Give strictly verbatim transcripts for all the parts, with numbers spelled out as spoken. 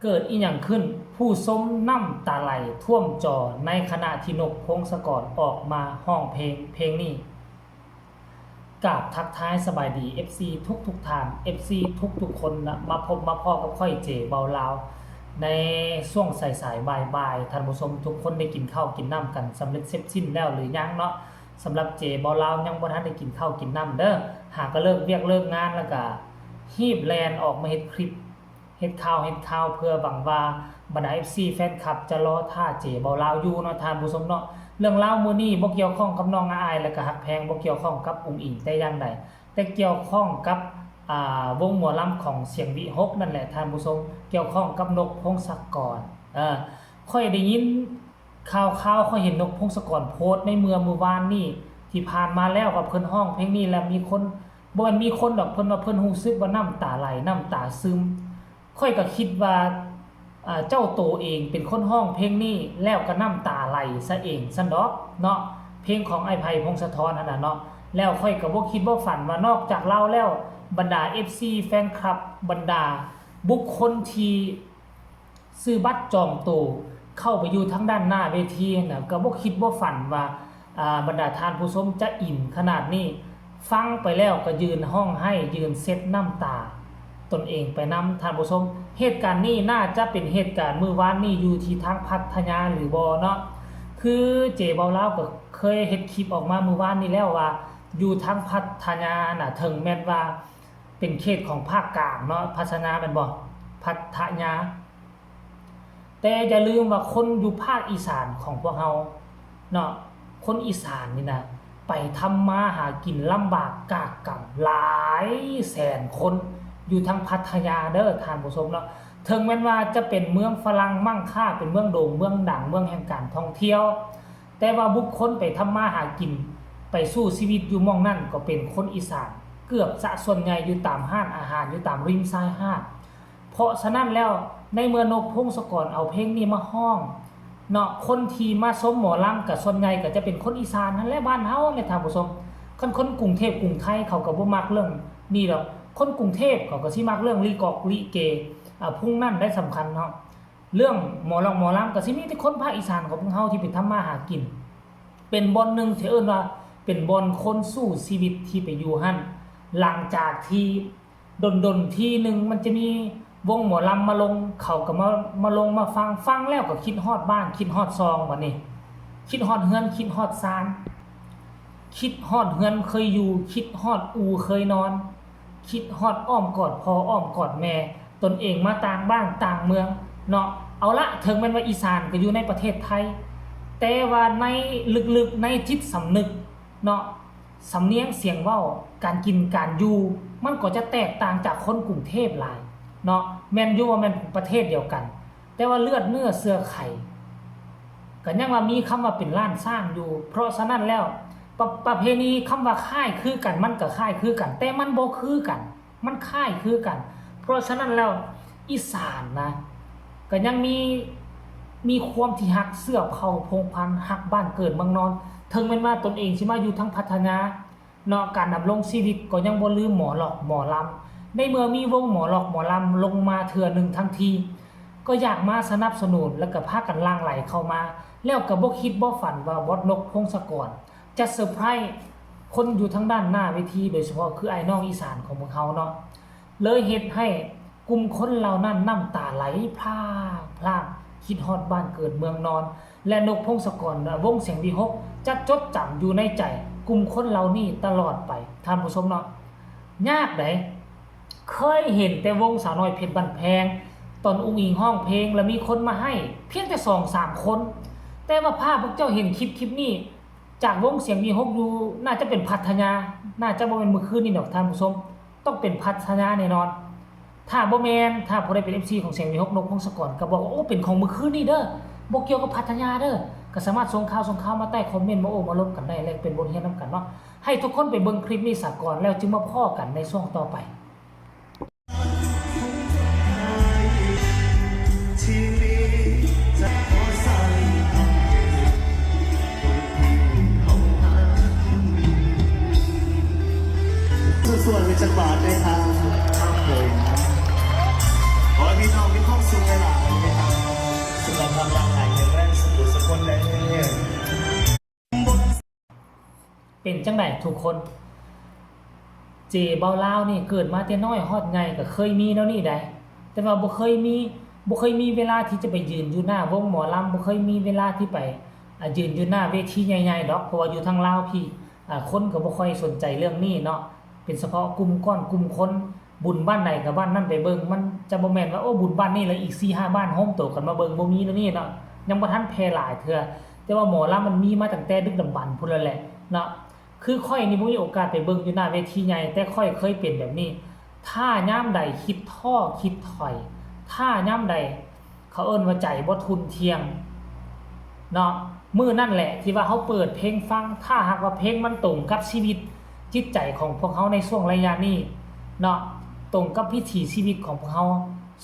เกิดอีหยังขึ้น ผู้ชมน้ำตาไหลท่วมจอ ในขณะที่นกพงศกรออกมาฮ้องเพลงเพลงนี้ กราบทักทายสบายดี เอฟซี ทุกทุกๆท่าน เอฟซี ทุกทุกๆคนนะ มาพบมาพ้อกับข้อยเจเบาลาว ในช่วงสายๆบ่ายๆ ท่านผู้ชมทุกคนได้กินข้าวกินน้ำกันสำเร็จเสร็จสิ้นแล้วหรือยังเนาะ สำหรับเจเบาลาวยังบ่ทันได้กินข้าวกินน้ำเด้อ หากก็เลิกเวียกเลิกงานแล้วก็ฮีบแล่นออกมาเฮ็ดคลิป เฮ็ดข่าวเฮ็ดข่าวเพื่อหวังว่าบรรดา เอฟซี แฟนคลับจะรอท่าเจเบาลาวอยู่เนาะท่านผู้ชมเนาะ เรื่องราวมื้อนี้บ่เกี่ยวข้องกับน้องอายและก็ฮักแพง บ่เกี่ยวข้องกับอุ๋งอิ๋งแต่อย่างใด แต่เกี่ยวข้องกับ อ่า วงหมอลำของเสียงวิหกนั่นแหละท่านผู้ชม เกี่ยวข้องกับนกพงศกร เออ ข้อยได้ยินข่าวๆ ข้อยเห็นนกพงศกรโพสต์ในเมื่อมื้อวานนี้ที่ผ่านมาแล้วว่าเพิ่นฮ้องเพลงนี้แล้วมีคน บ่แม่นมีคนดอก เพิ่นว่าเพิ่นรู้สึกว่าน้ำตาไหล น้ำตาซึม ข้อยก็คิดว่า อ่า เจ้าโตเองเป็นคนฮ้องเพลงนี้ แล้วก็น้ำตาไหลซะเองซั้นดอกเนาะ เพลงของอ้ายไผ่ พงศธรหั้นน่ะเนาะ แล้วข้อยก็บ่คิดบ่ฝันว่านอกจากลาวแล้ว บรรดา เอฟซี แฟนคลับ บรรดาบุคคลที่ซื้อบัตรจองโตเข้าไปอยู่ทางด้านหน้าเวทีหั้นน่ะ ก็บ่คิดบ่ฝันว่า อ่า บรรดาท่านผู้ชมจะอินขนาดนี้ ฟังไปแล้วก็ยืนฮ้องไห้ ยืนเช็ดน้ำตาตนเองไปนำท่านผู้ชม เหตุการณ์นี้น่าจะเป็นเหตุการณ์มื้อวานนี้อยู่ที่ทางพัทยาหรือบ่เนาะ คือเจเบาลาวก็เคยเฮ็ดคลิปออกมามื้อวานนี้แล้วว่า อยู่ทางพัทยาน่ะ ถึงแม่นว่าเป็นเขตของภาคกลางเนาะ พัทยาแม่นบ่ พัทยา แต่อย่าลืมว่าคนอยู่ภาคอีสานของพวกเฮาเนาะ คนอีสานนี่นะ ไปทำมาหากินลำบากกากกำหลายแสนคน อยู่ทางพัทยาเด้อท่านผู้ชมเนาะ ถึงแม้นว่าจะเป็นเมืองฝรั่งมั่งค่า เป็นเมืองโด่ง เมืองดัง เมืองแห่งการท่องเที่ยว แต่ว่าบุคคลไปทำมาหากิน ไปสู้ชีวิตอยู่หม่องนั่นก็เป็นคนอีสาน เกือบจะส่วนใหญ่อยู่ตามร้านอาหาร อยู่ตามริมชายหาด เพราะฉะนั้นแล้วในเมื่อนกพงศกรเอาเพลงนี้มาฮ้องเนาะ คนที่มาชมหมอลำก็ส่วนใหญ่ก็จะเป็นคนอีสานหั้นแหละ บ้านเฮาแหละท่านผู้ชม คันคนกรุงเทพกรุงไทยเขาก็บ่มักเรื่องนี้ดอก คนกรุงเทพเขาก็สิมักเรื่องลิกอกลิเก อ่า พวกนั้นได้สำคัญเนาะ เรื่องหมอลำหมอลำก็สิมีแต่คนภาคอีสานของพวกเฮาที่ไปทำมาหากิน เป็นบ่อนหนึ่งที่เอิ้นว่าเป็นบ่อนคนสู้ชีวิตที่ไปอยู่หั้น หลังจากที่ดนๆทีหนึ่งมันจะมีวงหมอลำมาลง เขาก็มา มาลงมาฟัง ฟังแล้วก็คิดฮอดบ้าน คิดฮอดซอง บัดนี้ คิดฮอดเฮือน คิดฮอดซาน คิดฮอดเฮือนเคยอยู่ คิดฮอดอู่เคยนอน คิดฮอดอ้อมกอดพ่ออ้อมกอดแม่ ตนเองมาต่างบ้านต่างเมืองเนาะ เอาละ ถึงแม้นว่าอีสานก็อยู่ในประเทศไทย แต่ว่าในลึกๆในจิตสำนึกเนาะ สำเนียงเสียงเว้า การกินการอยู่ มันก็จะแตกต่างจากคนกรุงเทพหลายเนาะ แม่นอยู่ว่าแม่นประเทศเดียวกัน แต่ว่าเลือดเนื้อเชื้อไข ก็ยังว่ามีคำว่าเป็นล้านช้างอยู่ เพราะฉะนั้นแล้ว ประ ประเพณีคำว่าคล้ายคือกัน มันก็คล้ายคือกัน แต่มันบ่คือกัน มันคล้ายคือกัน เพราะฉะนั้นแล้ว อีสานนะ ก็ยังมี มีความที่ฮักเชื้อเผ่าพงศ์พันธุ์ ฮักบ้านเกิดเมืองนอน ถึงแม้นว่าตนเองสิมาอยู่ทางพัทยาเนาะ การดำรงชีวิตก็ยังบ่ลืมหมอลอกหมอลำ ในเมื่อมีวงหมอลอกหมอลำลงมาเทื่อหนึ่งทั้งที ก็อยากมาสนับสนุน แล้วก็พากันหลั่งไหลเข้ามา แล้วก็บ่คิดบ่ฝันว่าบอสนกพงศกร จะเซอร์ไพรส์คนอยู่ทางด้านหน้าเวที โดยเฉพาะคืออ้ายน้องอีสานของพวกเฮาเนาะ เลยเฮ็ดให้กลุ่มคนเหล่านั้นน้ำตาไหลพรากพราก คิดฮอดบ้านเกิดเมืองนอน และนกพงศกร วงเสียงวิหก จะจดจำอยู่ในใจกลุ่มคนเหล่านี้ตลอดไป ท่านผู้ชมเนาะ ยากได๋ เคยเห็นแต่วงสาวน้อยเพชรบ้านแพง ตอนอุ๋งอิ๋งฮ้องเพลงแล้วมีคนมาให้เพียงแต่สองสามคน แต่ว่าภาพพวกเจ้าเห็นคลิปคลิปนี้ จากวงเสียงวิหกอยู่ น่าจะเป็นพัทยา น่าจะบ่แม่นมื้อคืนนี้ดอกท่านผู้ชม ต้องเป็นพัทยาแน่นอน ถ้าบ่แม่น ถ้าผู้ใดเป็น เอฟซี ของเสียงวิหก นกพงศกร ก็บอกว่า โอ้ เป็นของมื้อคืนนี้เด้อ บ่เกี่ยวกับพัทยาเด้อ ก็สามารถส่งข่าว ส่งข่าวมาใต้คอมเมนต์ มาโอ้มาลมกันได้ แลกเปลี่ยนบทเรียนนำกันเนาะ ให้ทุกคนไปเบิ่งคลิปนี้ซะก่อน แล้วจึงมาพ้อกันในช่วงต่อไป ส่วนๆเป็นจังหวะด้วยครับ ครับผม ขอให้พี่น้องมีความสุขหลายๆ เป็นจั่งใดทุกคน เจบ่าวลาวนี่เกิดมาแต่น้อยฮอดใหญ่ก็เคยมีแนวนี้ได้ แต่ว่าบ่เคยมี บ่เคยมีเวลาที่จะไปยืนอยู่หน้าวงหมอลำ บ่เคยมีเวลาที่ไป อ่า ยืนอยู่หน้าเวทีใหญ่ๆดอก เพราะว่าอยู่ทางลาวพี้ อ่า คนก็บ่ค่อยสนใจเรื่องนี้เนาะ เป็นเฉพาะกลุ่มก้อนกลุ่มคน บุญบ้านใดก็บ้านนั้นไปเบิ่ง มันจะบ่แม่นว่า โอ้ บุญบ้านนี้แล้วอีกสี่ห้าบ้านโฮมโตกันมาเบิ่ง บ่มีแนวนี้เนาะ ยังบ่ทันแพร่หลายเทื่อ แต่ว่าหมอลำมันมีมาตั้งแต่ดึกดำบรรพ์พู้นแล้วแหละเนาะ คือข้อยนี่บ่มีโอกาสไปเบิ่งอยู่หน้าเวทีใหญ่ แต่ข้อยเคยเป็นแบบนี้ ถ้ายามใดคิดท้อคิดถอย ถ้ายามใด เขาเอิ้นว่าใจบ่ทุนเที่ยงเนาะ มื้อนั่นแหละที่ว่าเฮาเปิดเพลงฟัง ถ้าหากว่าเพลงมันตรงกับชีวิตจิตใจของพวกเฮาในช่วงระยะนี้เนาะ ตรงกับวิถีชีวิตของพวกเฮา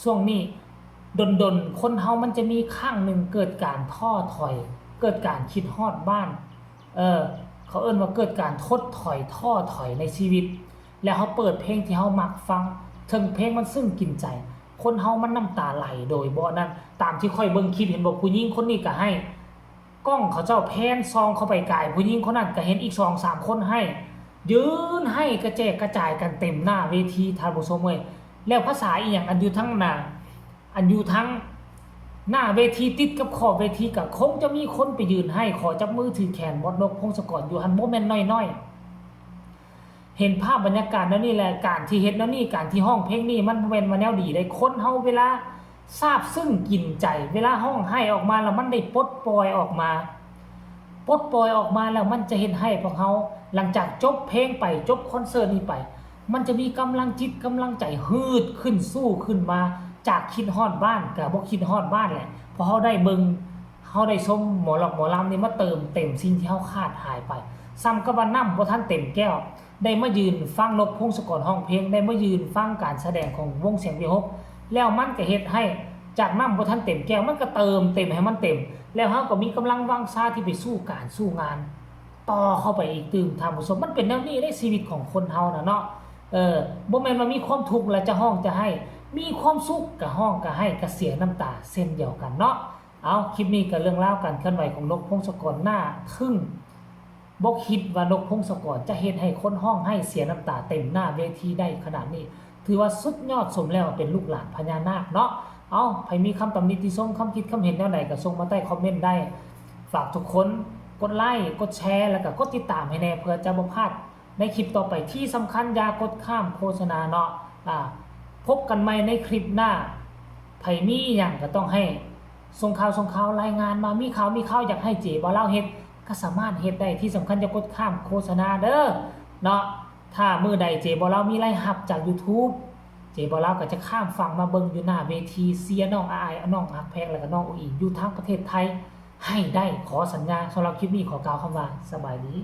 ช่วงนี้ ดนๆ คนเฮามันจะมีครั้งหนึ่งเกิดการท้อถอย เกิดการคิดฮอดบ้าน เออ เขาเอิ้นว่าเกิดการถดถอยท้อถอยในชีวิต แล้วเฮาเปิดเพลงที่เฮามักฟัง เทิงเพลงมันซึ่งกินใจ คนเฮามันน้ำตาไหลโดยบ่นั่น ตามที่ข้อยเบิ่งคลิปเห็นบ่ ผู้หญิงคนนี้ก็ไห้ กล้องเขาเจ้าแพนส่องเข้าไปไกล ผู้หญิงคนนั้นก็เห็นอีกสองสามคนไห้ ยืนไห้กระแจกกระจายกันเต็มหน้าเวทีท่านผู้ชมเอ้ย แล้วภาษาอีหยังอันอยู่ทั้งหน้า อันอยู่ทั้งหน้าเวทีติดกับขอบเวทีก็คงจะมีคนไปยืนไห้ขอจับมือถือแขนบอสนก พงศกร อยู่หั่น บ่แม่นน้อยๆ เห็นภาพบรรยากาศแนวนี้แหละ การที่เฮ็ดแนวนี้ การที่ฮ้องเพลงนี้ มันบ่แม่นว่าแนวดีเด้ คนเฮาเวลาซาบซึ้งกินใจ เวลาฮ้องไห้ออกมาแล้วมันได้ปลดปล่อยออกมา ปลดปล่อยออกมาแล้วมันจะเฮ็ดให้พวกเฮา หลังจากจบเพลงไป จบคอนเสิร์ตนี้ไป มันจะมีกำลังจิตกำลังใจฮืดขึ้นสู้ขึ้นมา จากคิดฮอดบ้านก็บ่คิดฮอดบ้านแหละ เพราะเฮาได้เบิ่ง เฮาได้ชมหมอลำ หมอลำนี่มาเติมเต็มสิ่งที่เฮาขาดหายไป ส่ำกับว่าน้ำบ่ทันเต็มแก้ว ได้มายืนฟังนกพงศกรฮ้องเพลง ได้มายืนฟังการแสดงของวงเสียงวิหค แล้วมันก็เฮ็ดให้จากน้ำบ่ทันเต็มแก้ว มันก็เติมเต็มให้มันเต็ม แล้วเฮาก็มีกำลังวังชาที่ไปสู้การสู้งาน ต่อเข้าไปอีกตื่มท่านผู้ชม มันเป็นแนวนี้ในชีวิตของคนเฮาน่ะเนาะ เออ บ่แม่นว่ามีความทุกข์แล้วจะฮ้องจะไห้ มีความสุขก็ฮ้องก็ไห้ก็เสียน้ำตาเช่นเดียวกันเนาะ เอา คลิปนี้ก็เรื่องราวการเคลื่อนไหวของนกพงศกรน่าทึ่ง บ่คิดว่านกพงศกรจะเฮ็ดให้คนฮ้องไห้เสียน้ำตาเต็มหน้าเวทีได้ขนาดนี้ ถือว่าสุดยอดสมแล้วเป็นลูกหลานพญานาคเนาะ เอา ใผมีคำตำหนิติชม คำคิดคำเห็นแนวใดก็ส่งมาใต้คอมเมนต์ได้ ฝากทุกคนกดไลค์ กดแชร์ แล้วก็กดติดตามให้แน่ เพื่อจะบ่พลาดในคลิปต่อไป ที่สำคัญอย่ากดข้ามโฆษณาเนาะ อ่า พบกันใหม่ในคลิปหน้า ใผมีหยังก็ต้องให้ส่งข่าว ส่งข่าว รายงานมา มีข่าว มีข่าวอยากให้เจบ่าวลาวเฮ็ด ก็สามารถเฮ็ดได้ ที่สำคัญอย่ากดข้ามโฆษณาเด้อ เนาะ ถ้ามื้อใดเจบ่าวลาวมีรายรับจาก YouTube เจบ่าวลาวก็จะข้ามฝั่งมาเบิ่งอยู่หน้าเวทีเชียร์น้องอาย น้องฮักแพง แล้วก็น้องอุ๋งอิ๋งอยู่ทางประเทศไทยให้ได้ ขอสัญญา สำหรับคลิปนี้ขอกล่าวคำว่าสบายดี